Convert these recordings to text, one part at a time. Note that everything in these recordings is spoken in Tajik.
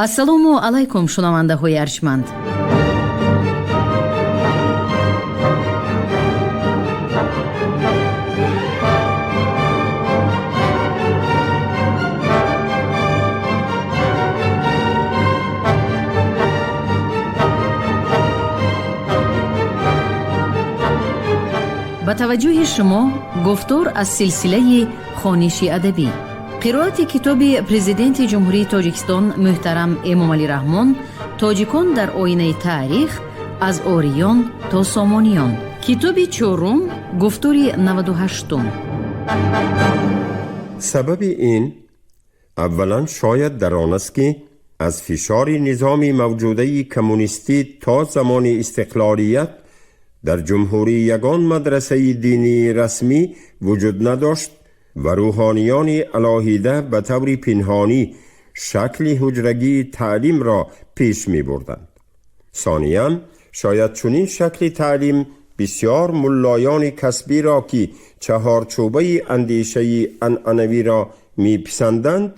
Ассалому алайкум, шунавандаҳои арҷманд. Ба таваҷҷӯҳи шумо гуфтор аз силсилаи хониши адабӣ, қироати китоби Президенти Ҷумҳурии Тоҷикистон муҳтарам Эмомалӣ Раҳмон «Тоҷикон дар оинаи таърих: аз ориён то сомониён», китоби чорум, гуфтори 98-ум. Сабаби ин аввалан шояд дар он аст, ки аз фишори низоми мавҷудаи коммунистӣ то замони истиқлолият дар ҷумҳурӣ ягон мадрасаи динии расмӣ вуҷуд надошт ва рӯҳониёни алоҳида ба таври пинҳонӣ шакли ҳуҷрагии таълимро пеш мебурданд. Сониян, шояд чунин шакли таълим бисёр муллоёни касбиро, ки чаҳорчӯбаи андешаи анъанавиро меписанданд,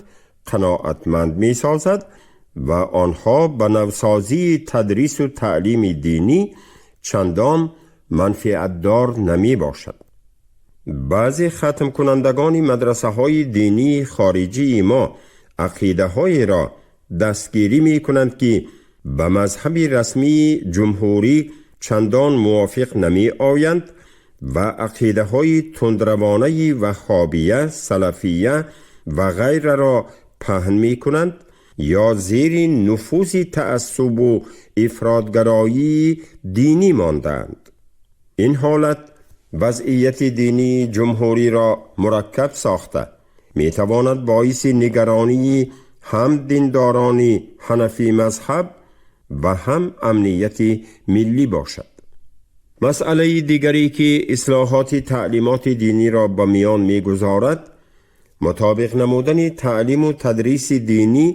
қаноатманд месозад ва онҳо ба навсозии тадрису таълими динӣ чандон манфиатдор намебошад. Баъзе хатмкунандагони мадрасаҳои динии хориҷии мо ақидаҳоеро дастгирӣ мекунанд, ки ба мазҳаби расмии ҷумҳурӣ чандон мувофиқ намеоянд ва ақидаҳои тундравонаи ваҳҳобия, салафия ва ғайраро паҳн мекунанд ё зери нуфузи таассубу ифротгароии динӣ мондаанд. Ин ҳолат вазъияти динии ҷумҳуриро мураккаб сохта метавонад боиси нигаронии ҳам диндорони ҳанафӣ мазҳаб ва ҳам амнияти миллӣ бошад. Масъалаи дигаре, ки ислоҳоти таълимоти диниро ба миён мегузорад, мутобиқ намудани таълиму тадриси динӣ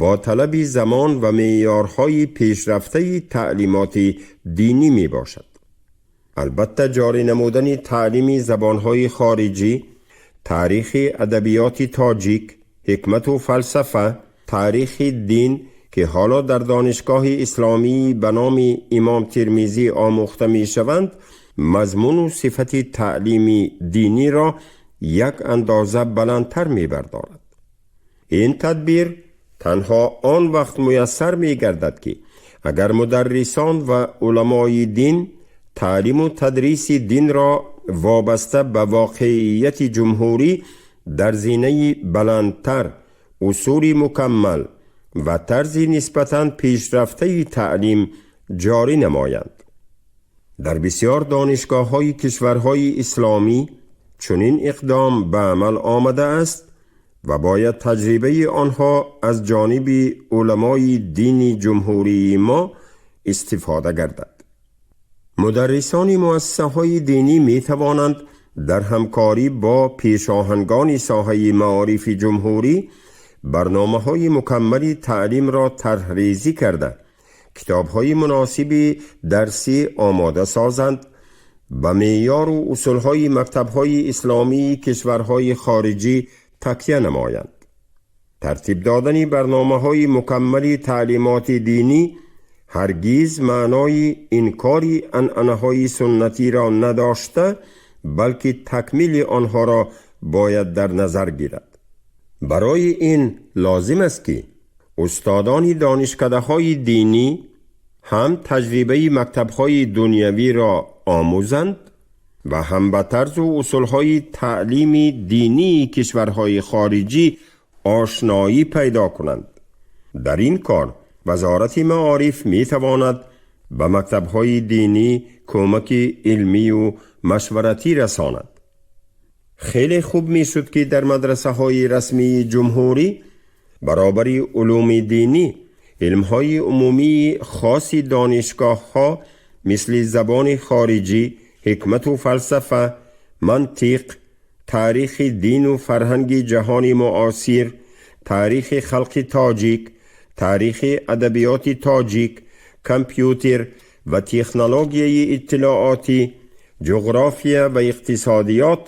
бо талаби замон ва меъёрҳои пешрафтаи таълимоти динӣ мебошад. Албатта, ҷорӣ намудани таълими забонҳои хориҷӣ, таърихи адабиёти тоҷик, ҳикмату фалсафа, таърихи дин, ки ҳоло дар донишгоҳи исломӣ ба номи Имом Термизӣ омӯхта мешаванд, мазмуну сифати таълими диниро як андоза баландтар мебардорад. Ин тадбир танҳо он вақт муяссар мегардад, ки агар мударрисон ва уламои дин таълиму тадриси динро вобаста ба воқеияти ҷумҳурӣ дар зинаи баландтар, усули мукаммал ва тарзи нисбатан пешрафтаи таълим ҷорӣ намоянд. Дар бисёр донишгоҳҳои кишварҳои исломӣ чунин иқдом ба амал омадааст ва бояд таҷрибаи онҳо аз ҷониби уламои дини ҷумҳурии мо истифода гардад. Мударрисони муассисаҳои динӣ метавонанд дар ҳамкорӣ бо пешоҳангони соҳаи маорифи ҷумҳурӣ барномаҳои мукаммали таълимро тарҳрезӣ карда, китобҳои муносиби дарсӣ омода созанд, ба меъёру усулҳои мактабҳои исломии кишварҳои хориҷӣ такя намоянд. Тартиб додани барномаҳои мукаммали таълимоти динӣ ҳаргиз маънои инкори анъанаҳои суннатиро надошта, балки такмили онҳоро бояд дар назар гирад. Барои ин лозим аст, ки устодони донишкадаҳои динӣ ҳам таҷрибаи мактабҳои дунявиро омӯзанд ва ҳам ба тарзу усулҳои таълими динии кишварҳои хориҷӣ ошноӣ пайдо кунанд. Дар ин кор вазорати маориф метавонад ба мактабҳои динӣ кӯмаки илмию машваратӣ расонад. Хеле хуб мешуд, ки дар мадрасаҳои расмии ҷумҳурӣ баробари улуми динӣ илмҳои умумии хоси донишгоҳҳо, мисли забони хориҷӣ, ҳикмату фалсафа, мантиқ, таърихи дину фарҳанги ҷаҳони муосир, таърихи халқи тоҷик, таърихи адабиёти тоҷик, компютер ва технологияи иттилоотӣ, ҷуғрофия ва иқтисодиёт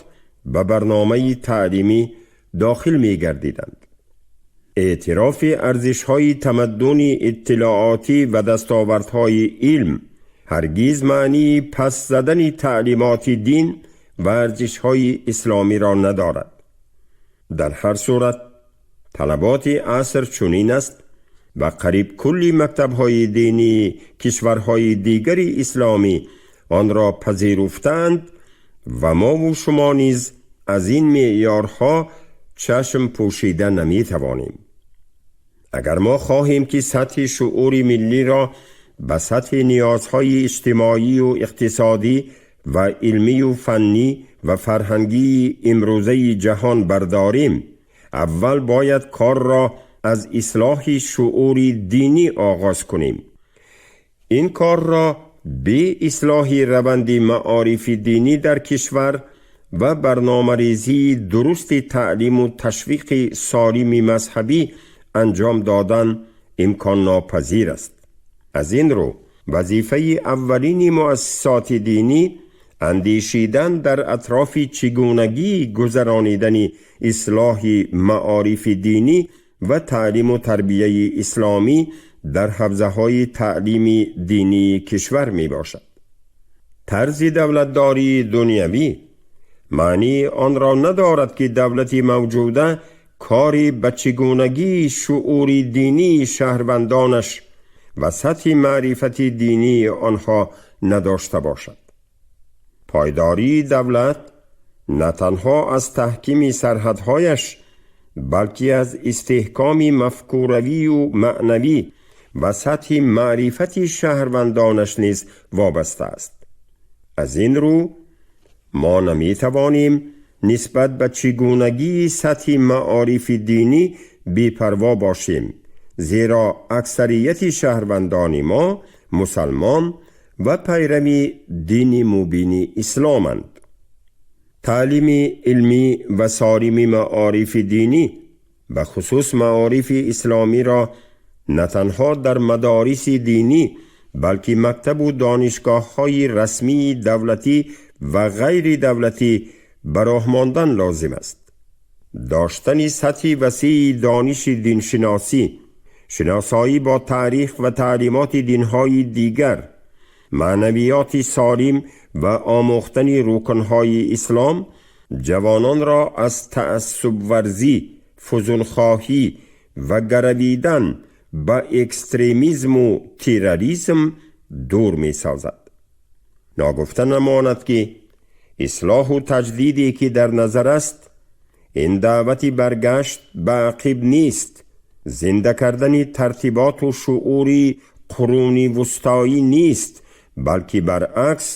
ба барномаи таълимӣ дохил мегардиданд. Эътирофи арзишҳои тамаддуни иттилоотӣ ва дастовардҳои илм ҳаргиз маънии пас задани таълимоти дин ва арзишҳои исломиро надорад. Дар ҳар сурат, талаботи аср чунин аст ва қариб кулли мактабҳои динии кишварҳои дигари исломӣ онро пазируфтаанд ва мову шумо низ аз ин меъёрҳо чашм пӯшида наметавонем. Агар мо хоҳем, ки сатҳи шуъури миллиро ба сатҳи ниёзҳои иҷтимоию иқтисодӣ ва илмию фаннӣ ва фарҳангии имрӯзаи ҷаҳон бардорем, аввал бояд корро аз ислоҳи шуъури динӣ оғоз кунем. Ин корро бе ислоҳи раванди маорифи динӣ дар кишвар ва барномарезии дурусти таълиму ташвиқи солими мазҳабӣ анҷом додан имконнопазир аст. Аз ин рӯ, вазифаи аввалини муассисоти динӣ андешидан дар атрофи чигунагии гузаронидани ислоҳи маорифи динӣ ва таълиму тарбияи исломӣ дар ҳавзаҳои таълими динии кишвар мебошад. Тарзи давлатдории дунявӣ маънии онро надорад, ки давлати мавҷуда кори ба чигунагии шуъури динии шаҳрвандонаш ва сатҳи маърифати динии онҳо надошта бошад. Пойдории давлат на танҳо аз таҳкими сарҳадҳояш, балки аз истиҳкоми мафкуравию маънавӣ ва сатҳи маърифати шаҳрвандонаш низ вобаста аст. Аз ин рӯ, мо наметавонем нисбат ба чигунагии сатҳи маорифи динӣ бепарво бошем, зеро аксарияти шаҳрвандони мо мусалмон ва пайрави дини мубини исломанд. Таълими илмӣ ва сорими маорифи динӣ, ба хусус маорифи исломиро на танҳо дар мадориси динӣ, балки мактабу донишгоҳҳои расмии давлатӣ ва ғайридавлатӣ ба роҳ мондан лозим аст. Доштани сатҳи васеи дониши диншиносӣ, шиносоӣ бо таърих ва таълимоти динҳои дигар, маънавиёти солим ва омӯхтани рукнҳои ислом ҷавононро аз таассубварзӣ, фузулхоҳӣ ва гаравидан ба экстремизму терроризм дур месозад. Ногуфта намонад, ки ислоҳу таҷдиде, ки дар назар аст, ин даъвати баргашт ба ақиб нест, зинда кардани тартиботу шуъури қуруни вустоӣ нест, балки баръакс,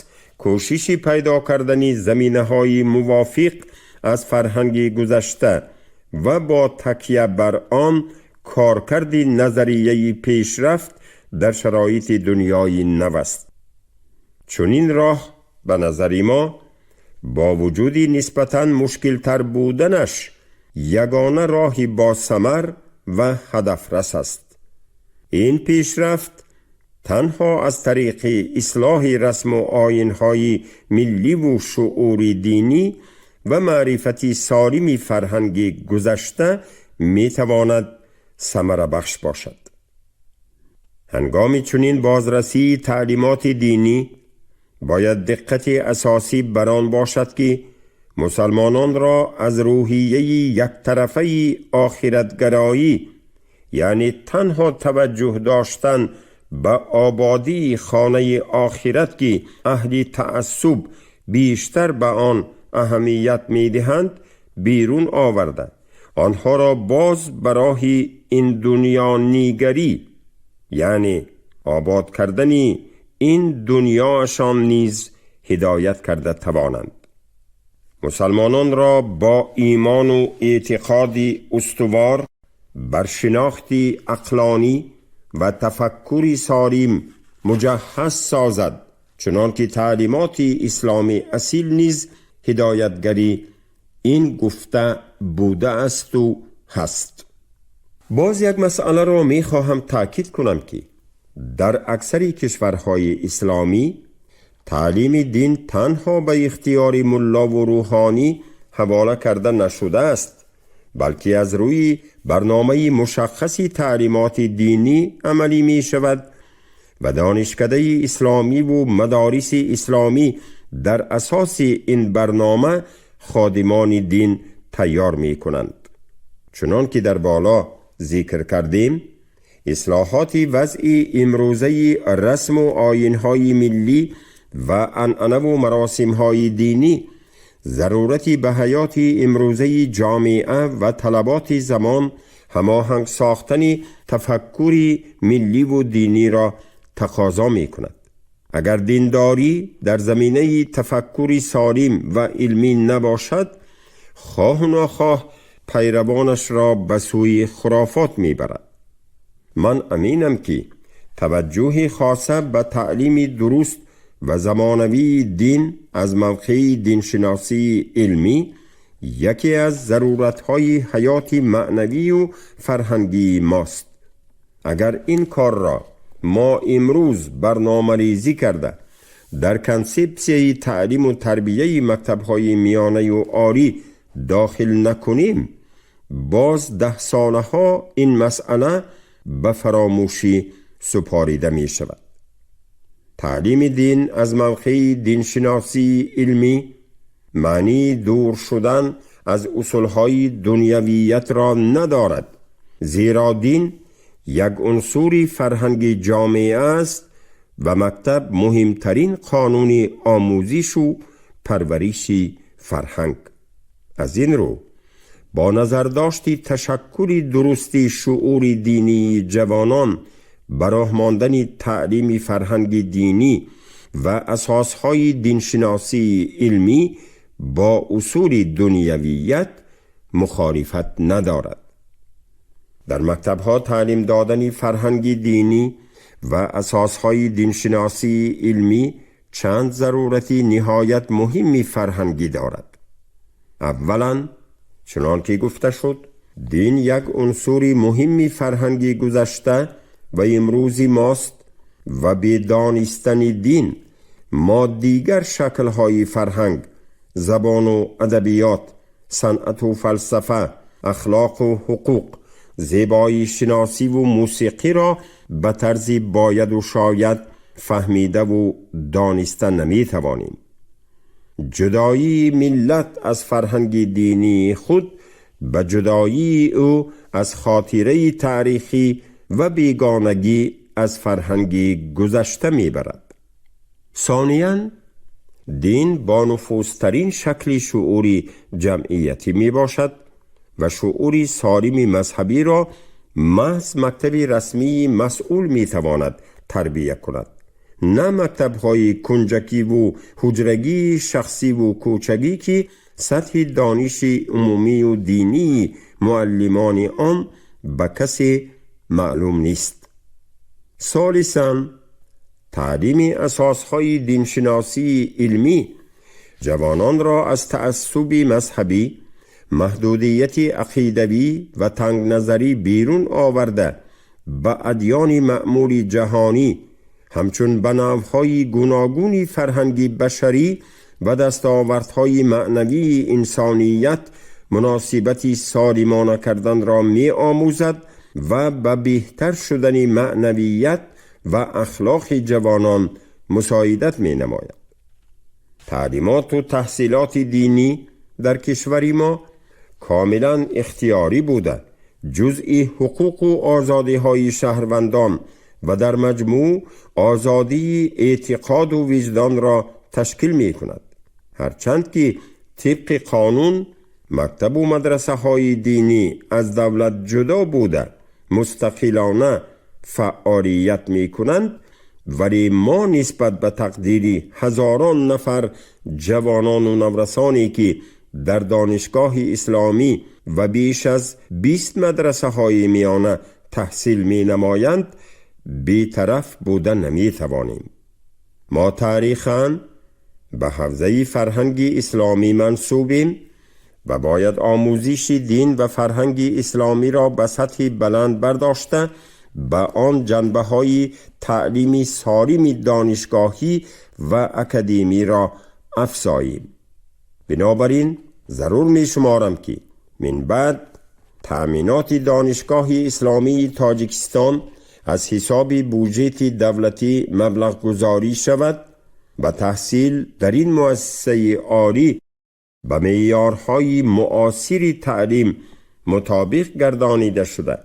кӯшиши пайдо кардани заминаҳои мувофиқ аз фарҳанги гузашта ва бо такя бар он коркарди назарияи пешрафт дар шароити дунёи нав аст. Чунин роҳ ба назари мо бо вуҷуди нисбатан мушкилтар буданаш ягона роҳи босамар ва ҳадафрас аст. Ин пешрафт танҳо аз тариқи ислоҳи расму оинҳои милливу шуъури динӣ ва маърифати солими фарҳанги гузашта метавонад самарабахш бошад. Ҳангоми чунин бозрасии таълимоти динӣ бояд диққати асосӣ бар он бошад, ки мусалмононро аз рӯҳияи яктарафаи охиратгароӣ, яъне танҳо таваҷҷӯҳ доштан ба ободии хонаи охират, ки аҳли таассуб бештар ба он аҳамият медиҳанд, берун оварда, онҳоро боз ба роҳи ин дунёнигарӣ, яъне обод кардани ин дунёашон низ ҳидоят карда тавонанд. Мусалмононро бо имону эътиқоди устувор бар шинохти ақлонӣ ва тафаккури солим муҷаҳҳаз созад, чунон ки таълимоти исломи асил низ ҳидоятгари ин гуфта будаасту ҳаст. Боз як масъаларо мехоҳам таъкид кунам, ки дар аксари кишварҳои исломӣ таълими дин танҳо ба ихтиёри муллову рӯҳонӣ ҳавола карда нашудааст. بلکه از روی برنامه مشخص تعلیمات دینی عملی می شود و دانشکده اسلامی و مدارس اسلامی در اساس این برنامه خادمان دین تیار می کنند. چنان که در بالا ذکر کردیم، اصلاحات وضع امروزه رسم و آیین‌های ملی و عنعنه و مراسم‌های دینی ضرورتی به حیات امروزه جامعه و طلبات زمان هماهنگ ساختن تفکر ملی و دینی را تقاضا می کند. اگر دینداری در زمینه تفکر سالم و علمی نباشد، خواه و ناخواه پیروانش را به سوی خرافات می برد. من امینم که توجه خاصه به تعلیم درست و زمانوی دین از موقع دینشناسی علمی یکی از ضرورت‌های حیات معنوی و فرهنگی ماست. اگر این کار را ما امروز برنامه‌ریزی کرده در کنسپسیه تعلیم و تربیه مکتب‌های میانه و عالی داخل نکنیم، باز 10 سالها این مسئله به فراموشی سپاریده می شود. تعلیم دین از موقع دینشناسی علمی معنی دور شدن از اصولهای دنیویت را ندارد، زیرا دین یک عنصر فرهنگ جامعه است و مکتب مهمترین قانون آموزش و پرورش فرهنگ. از این رو با نظرداشت تشکل درستی شعور دینی جوانان، براه ماندن تعلیم فرهنگ دینی و اساسهای دینشناسی علمی با اصول دنیویت مخالفت ندارد. در مکتبها تعلیم دادن فرهنگ دینی و اساسهای دینشناسی علمی چند ضرورت نهایت مهمی فرهنگی دارد. اولا، چنان که گفته شد، دین یک عنصر مهم فرهنگی گذشته و امروزی ماست و به دانستن دین ما دیگر شکل‌های فرهنگ، زبان و ادبیات، صنعت و فلسفه، اخلاق و حقوق، زیبایی شناسی و موسیقی را به طرز باید و شاید فهمیده و دانسته نمیتوانیم. جدایی ملت از فرهنگ دینی خود به جدایی او از خاطره تاریخی و بیگانگی از فرهنگ گذشته میبرد. ثانیاً، دین با نفوذترین شکل شعوری جمعیتی میباشد و شعوری سالم مذهبی را محض مکتب رسمی مسئول میتواند تربیه کند، نه مکتب‌های کنجکی و حجرگی شخصی و کوچگی که سطح دانش عمومی و دینی معلمان آن به کسی معلوم نیست. ثالثاً، تعلیم اساسهای دینشناسی علمی جوانان را از تعصب مذهبی، محدودیت عقیدوی و تنگ نظری بیرون آورده به ادیان معمول جهانی همچون به نوع‌های گوناگون فرهنگی بشری و دستاوردهای معنوی انسانیت مناسبتی سالمانه کردن را می آموزد و به بهتر شدن معنویت و اخلاق جوانان مساعدت می نماید. تعلیمات و تحصیلات دینی در کشور ما کاملا اختیاری بوده، جزئی حقوق و آزادی های شهروندان و در مجموع آزادی اعتقاد و وجدان را تشکیل می کند. هرچند که طبق قانون مکتب و مدرسه های دینی از دولت جدا بوده مستقلانه فعالیت می کنند، ولی ما نسبت به تقدیر هزاران نفر جوانان و نورسانی که در دانشگاه اسلامی و بیش از 20 مدرسه های میانه تحصیل می نمایند بی‌طرف بوده نمی توانیم. ما تاریخاً به حوزه فرهنگ اسلامی منسوبیم و باید آموزش دین و فرهنگ اسلامی را به سطح بلند برداشته به آن جنبه های تعلیمی سالم دانشگاهی و اکادمی را افزاییم. بنابراین ضرور می شمارم که من بعد Таъминоти Донишгоҳи Исломии Тоҷикистон аз ҳисоби буҷети давлатӣ маблағгузорӣ шавад ва таҳсил дар ин муассисаи олӣ ба меъёрҳои муосири таълим мутобиқ гардонида шуда,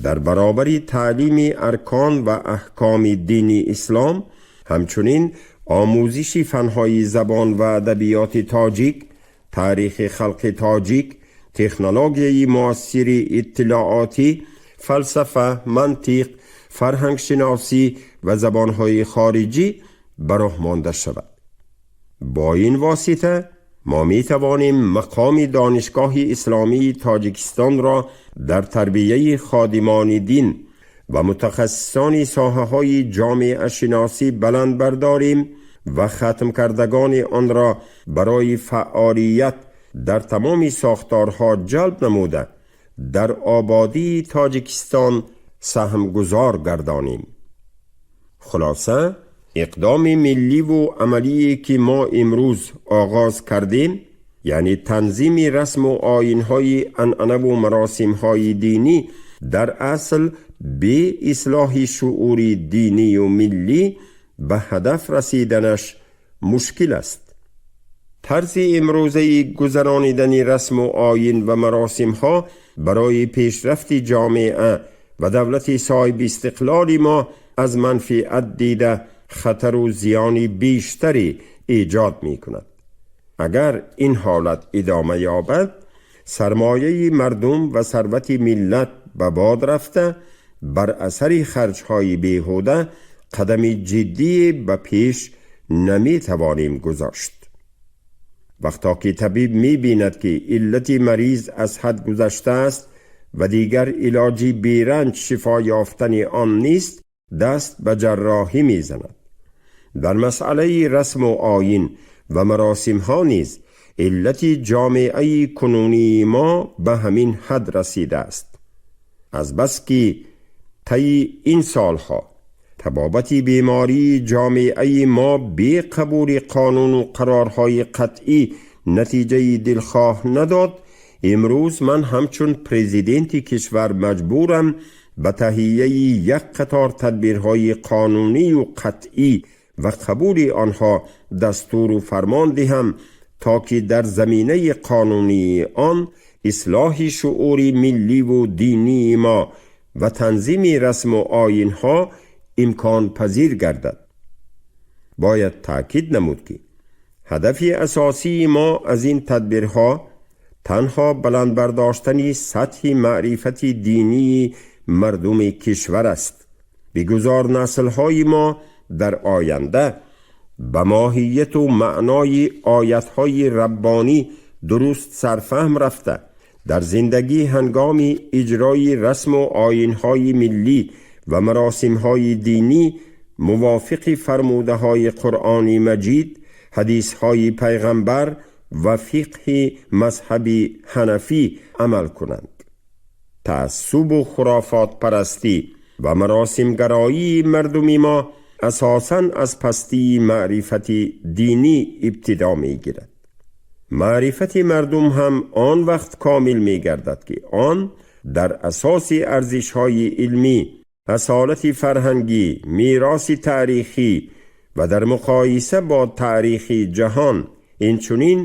дар баробари таълими аркон ва аҳкоми дини ислом, ҳамчунин омӯзиши фанҳои забон ва адабиёти тоҷик, таърихи халқи тоҷик, технологияи муосири иттилоотӣ, фалсафа, мантиқ, фарҳангшиносӣ ва забонҳои хориҷӣ ба роҳ монда шавад. Бо ин восита мо метавонем мақоми Донишгоҳи Исломии Тоҷикистонро дар тарбияи ходимони дин ва мутахассисони соҳаҳои ҷомеашиносӣ баланд бардорем ва хатмкардагони онро барои фаъолият дар тамоми сохторҳо ҷалб намуда, дар ободии Тоҷикистон саҳмгузор гардонем. Хулоса, иқдоми милливу амалие, ки мо имрӯз оғоз кардем, яъне танзими расму оинҳои анъанаву маросимҳои динӣ, дар асл бе ислоҳи шуъури динию миллӣ ба ҳадаф расиданаш мушкил аст. Тарзи имрӯзаи гузаронидани расму оин ва маросимҳо барои пешрафти ҷомеа ва давлати соҳибистиқлоли мо аз манфиат дида хатару зиёни бештаре эҷод мекунад. Агар ин ҳолат идома ёбад, сармояи мардум ва сарвати миллат ба бод рафта, бар асари харҷҳои беҳуда қадами ҷиддие ба пеш наметавонем гузошт. Вақто ки табиб мебинад, ки иллати мариз аз ҳад гузаштааст ва дигар илоҷи беранҷ шифо ёфтани он нест, даст ба ҷарроҳӣ мезанад. Дар масъалаи расму оин ва маросимҳо низ иллати ҷомеаи кунунии мо ба ҳамин ҳад расидааст. Азбаски таи ин солҳо табобати бемории ҷомеаи мо бе қабули қонуну қарорҳои қатъӣ натиҷаи дилхоҳ надод, имрӯз ман ҳамчун президенти кишвар маҷбурам ба таҳияи як қатор тадбирҳои қонунию қатъӣ ва қабули онҳо дастуру фармон диҳам, то ки дар заминаи қонунии он ислоҳи шуъури милливу динии мо ва танзими расму оинҳо имконпазир гардад. Бояд таъкид намуд, ки ҳадафи асосии мо аз ин тадбирҳо танҳо баланд бардоштани сатҳи маърифати динии мардуми кишвар аст. Бигузор наслҳои мо дар оянда ба моҳияту маънои оятҳои раббонӣ дуруст сарфаҳм рафта, дар зиндагӣ ҳангоми иҷрои расму оинҳои миллӣ ва маросимҳои динӣ мувофиқи фармудаҳои Қуръони Маҷид, ҳадисҳои пайғамбар ва фиқҳи мазҳаби ҳанафӣ амал кунанд. Таассубу хурофотпарастӣ ва маросимгароии мардуми мо асосан аз пастии маърифати динӣ ибтидо мегирад. Маърифати мардум ҳам он вақт комил мегардад, ки он дар асоси арзишҳои илмӣ, асолати фарҳангӣ, мероси таърихӣ ва дар муқоиса бо таърихи ҷаҳон, инчунин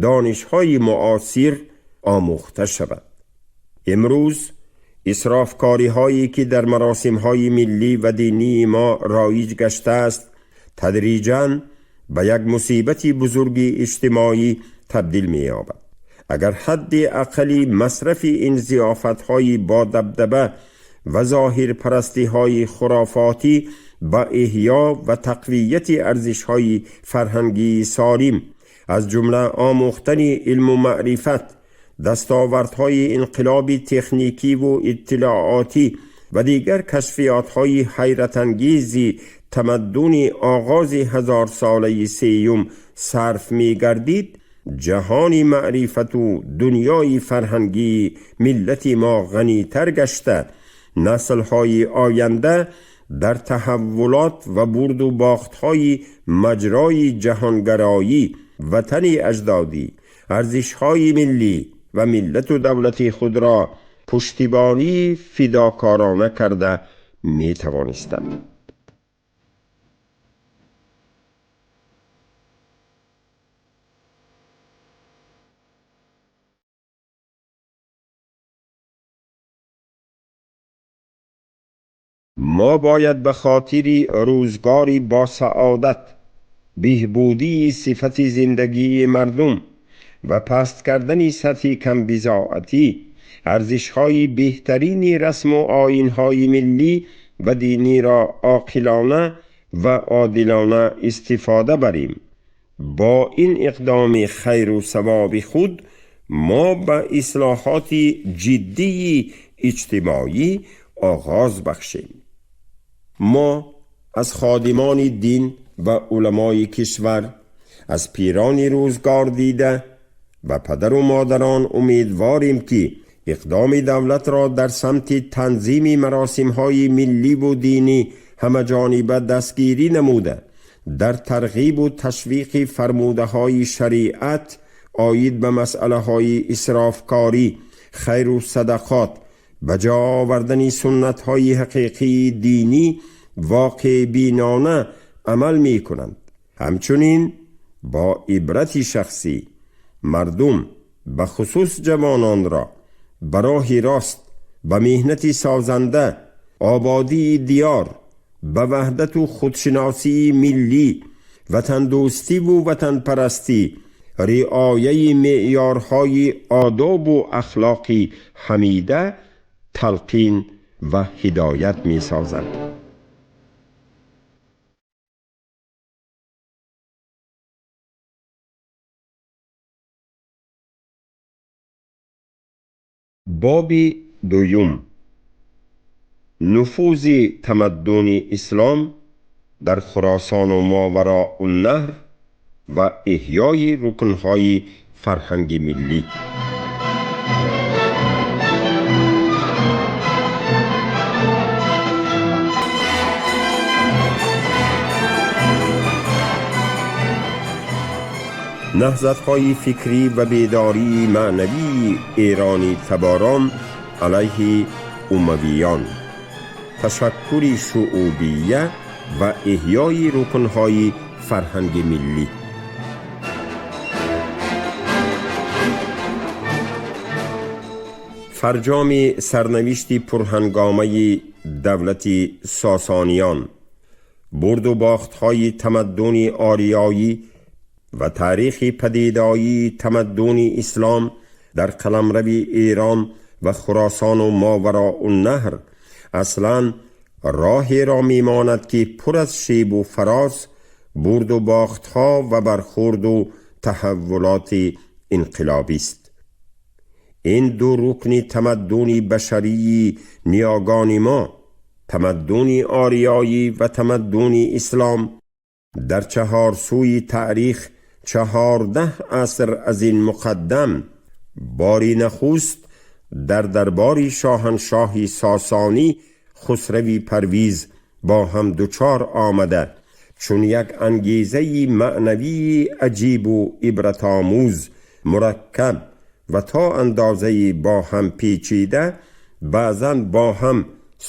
донишҳои муосир омӯхта шавад. Имрӯз исрофкориҳое, ки дар маросимҳои миллӣ ва динии мо роиҷ гаштааст, тадриҷан ба як мусибати бузурги иҷтимоӣ табдил меёбад. Агар ҳадди аққали масрафи ин зиёфатҳои бодабдаба ва зоҳирпарастиҳои хурофотӣ ба эҳё ва тақвияти арзишҳои фарҳангии солим, аз ҷумла омӯхтани илму маърифат, дастовардҳои инқилоби техникиву иттилоотӣ ва дигар кашфиётҳои ҳайратангези тамаддуни оғози ҳазорсолаи сеюм сарф мегардид, ҷаҳони маърифату дунёи фарҳангии миллати мо ғанитар гашта, наслҳои оянда дар таҳаввулот ва бурду бохтҳои маҷрои ҷаҳонгароӣ ватани аҷдодӣ, арзишҳои миллӣ ва миллату давлати худро Пуштибонии фидокорона карда метавонистанд. Мо бояд ба хотири рӯзгори босаодат, беҳбудии сифати зиндагии мардум ва паст кардани сатҳи камбизоатӣ, арзишҳои беҳтарини расму оинҳои миллӣ ва диниро оқилона ва одилона истифода барем. Бо ин иқдоми хайру савоби худ мо ба ислоҳоти ҷиддии иҷтимоӣ оғоз бахшем. Мо аз ходимони дин ва уламои кишвар, аз пирони рӯзгор дида ва падару модарон умедворем, ки иқдоми давлатро дар самти танзими маросимҳои милливу динӣ ҳамаҷониба дастгирӣ намуда, дар тарғибу ташвиқи фармудаҳои шариат оид ба масъалаҳои исрофкорӣ, хайру садақот, ба ҷо овардани суннатҳои ҳақиқии динӣ воқеъбинона амал мекунанд. Ҳамчунин бо ибрати шахсӣ мардум, бахусус ҷавононро ба роҳи рост, ба меҳнати созанда, ободии диёр, ба ваҳдату худшиносии миллӣ, ватандӯстиву ватанпарастӣ, риояи меъёрҳои одобу ахлоқи ҳамида талқин ва ҳидоят месозанд. Боби дуюм: нуфузи тамаддуни ислом дар Хуросону Мовароуннаҳр ва эҳёи рукнҳои фарҳанги миллӣ. Наҳзатҳои фикрӣ ва бедории маънавии эронӣ таборон алайҳи умавиён, ташаккури шуъубия ва эҳёи рукнҳои фарҳанги миллӣ. Фарҷоми сарнавишти пурҳангомаи давлати Сосониён, бурду бохтҳои тамаддуни ориёӣ ва таърихи падидоии тамаддуни ислом дар қаламрави Эрон ва Хуросону Мовароуннаҳр аслан роҳеро мемонад, ки пур аз шебу фароз, бурду бохтҳо ва бархӯрду таҳаввулоти инқилобист. Ин ду рукни тамаддуни башарии ниёгони мо, тамаддуни ориёӣ ва тамаддуни ислом, дар чаҳорсӯи таърих 14 аср аз ин муқаддам бори нахуст дар дарбори шоҳаншоҳи Сосонӣ Хусрави Парвиз бо ҳам дучор омада, чун як ангезаи маънавии аҷибу ибратомӯз, мураккаб ва то андозаи бо ҳам печида, баъзан бо ҳам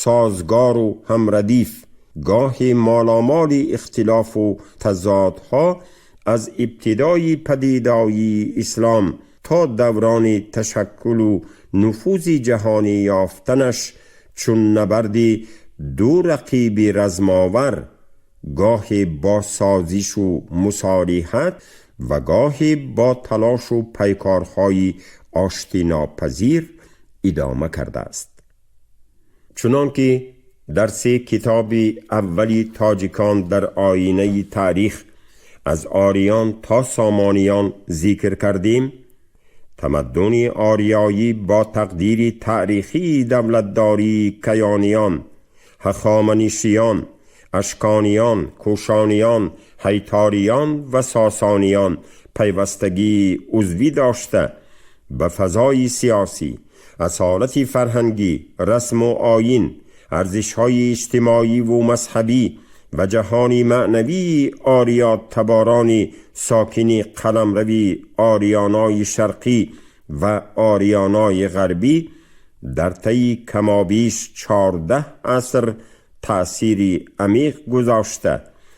созгору ҳамрадиф, гоҳи моломоли ихтилофу тазодҳо, аз ибтидои падидоии ислом то даврони ташаккулу нуфузи ҷаҳонӣ ёфтанаш, чун набарди ду рақиби размовар, гоҳе бо созишу мусолиҳат ва гоҳе бо талошу пайкорҳои оштинопазир идома кардааст. Чунон ки дар се китоби аввали «Тоҷикон дар оинаи таърих» аз ориён то сомониён зикр кардем, тамаддуни ориёӣ бо тақдири таърихии давлатдории Каёниён, Ҳахоманишиён, Ашкониён, Кӯшониён, Ҳайториён ва Сосониён пайвастагии узвӣ дошта, ба фазои сиёсӣ, асолати фарҳангӣ, расму оин, арзишҳои иҷтимоиву мазҳабӣ ва ҷаҳони маънавии ориётаборони сокини қаламрави Ориёнои Шарқӣ ва Ориёнои Ғарбӣ дар тайи камобиш 14 аср таъсири амиқ гузошта,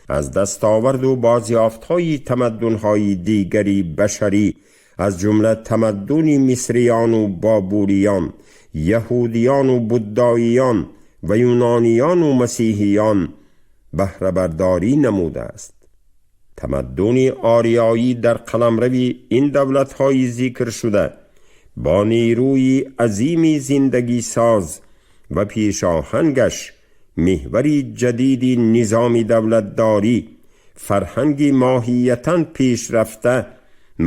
аз дастоварду бозёфтҳои тамаддунҳои дигари башарӣ, аз ҷумла тамаддуни мисрияну бобуриён, яҳудиёну буддоиён ва юнониёну масеҳиён баҳрабардорӣ намудааст. Тамаддуни ориёӣ дар қаламрави ин давлатҳои зикршуда бо нерӯи азими зиндагисоз ва пешоҳангаш меҳвари ҷадиди низоми давлатдорӣ, фарҳанги моҳиятан пешрафта,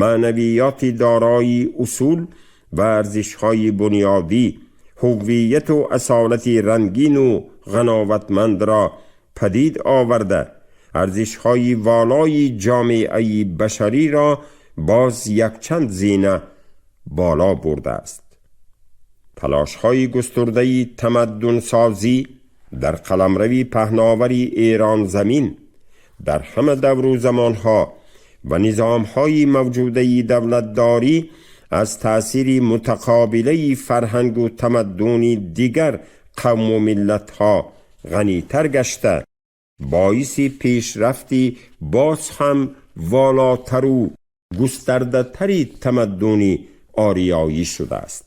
маънавиёти дорои усул ва арзишҳои бунёдӣ, ҳуввияту асолати рангину ғановатмандро падид оварда, арзишҳои волои ҷомеаи башариро боз якчанд зина боло бурдааст. Талошҳои густурдаи тамаддунсозӣ дар қаламрави паҳновари Эронзамин дар ҳама давру замонҳо ва низомҳои мавҷудаи давлатдорӣ аз таъсири мутақобилаи фарҳангу тамаддуни дигар қавму миллатҳо ғанитар гашта, боиси пешрафти боз ҳам волотару густардатари тамаддуни ориёӣ шудааст.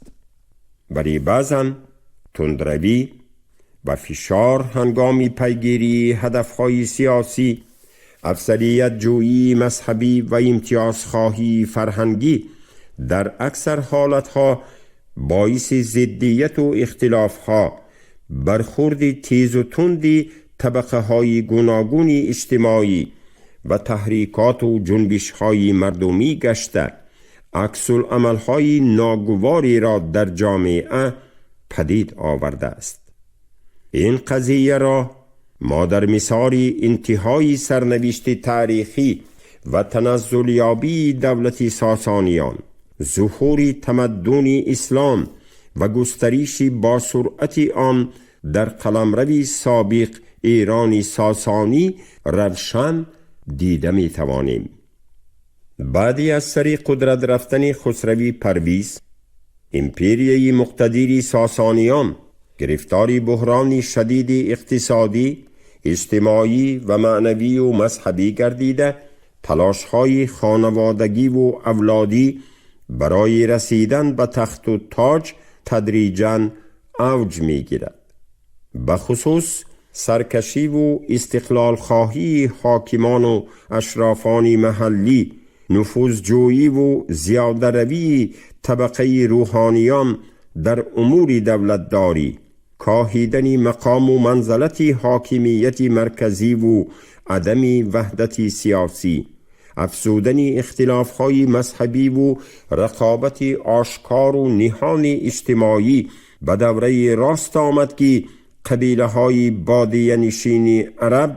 Вале баъзан тундравӣ ва фишор ҳангоми пайгирии ҳадафҳои сиёсӣ, афзалиятҷӯии мазҳабӣ ва имтиёзхоҳии фарҳангӣ дар аксар ҳолатҳо боиси зиддияту ихтилофҳо, бархурди тезу тунди табақаҳои гуногуни иҷтимоӣ ва таҳрикоту ҷунбишҳои мардумӣ гашта, аксуламалҳои ногувориро дар ҷомеа падид овардааст. Ин қазияро мо дар мисоли интиҳои сарнавишти таърихӣ ва таназзулёбии давлати Сосониён, зуҳури тамаддуни ислом ва густариши босуръати он дар қаламрави собиқ Эрони Сосонӣ равшан дида метавонем. Баъди аз сари қудрат рафтани Хусрави Парвиз, империяи муқтадири Сосониён гирифтори буҳрони шадиди иқтисодӣ, иҷтимоӣ ва маънавию мазҳабӣ гардида, талошҳои хонаводагиву авлодӣ барои расидан ба тахту тоҷ тадриҷан авҷ мегирад. Бахусус саркашиву истиқлолхоҳии ҳокимону ашрофони маҳаллӣ, нуфузҷӯиву зиёдаравии табақаи рӯҳониён дар умури давлатдорӣ, коҳидани мақому манзалати ҳокимияти марказиву адами ваҳдати сиёсӣ, афзудани ихтилофҳои мазҳабиву рақобати ошкору ниҳони иҷтимоӣ ба давраи рост омад, ки қабилаҳои бодиянишини араб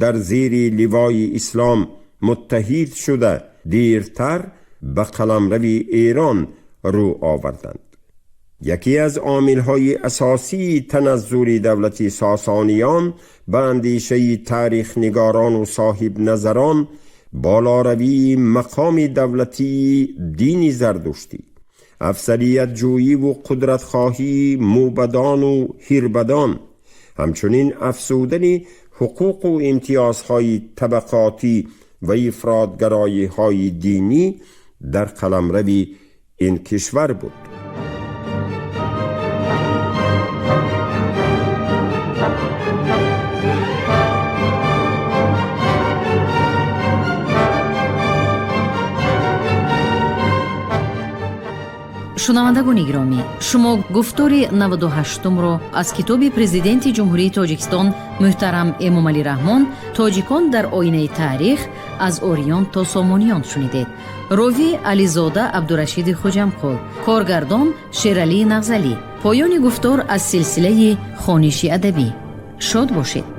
дар зери ливои ислом муттаҳид шуда, дертар ба қаламрави Эрон рӯ оварданд. Яке аз омилҳои асосии таназзули давлати Сосониён ба андешаи таърихнигорону соҳибназарон болоравии мақоми давлатии дини зардуштӣ, афзалиятҷӯиву қудратхоҳии мӯбадону ҳирбадон, ҳамчунин афзудани ҳуқуқу имтиёзҳои табақотӣ ва ифротгароиҳои динӣ дар қаламрави ин кишвар буд. Шунавандагони гиромӣ, шумо гуфтори 98-умро аз китоби Президенти Ҷумҳурии Тоҷикистон муҳтарам Эмомалӣ Раҳмон «Тоҷикон дар оинаи таърих: аз ориён то сомониён» шунидед. Ровӣ Ализода Абдурашиди Хуҷамқул, коргардон Шералии Нағзалӣ. Поёни гуфтор аз силсилаи хониши адабӣ. Шод бошед.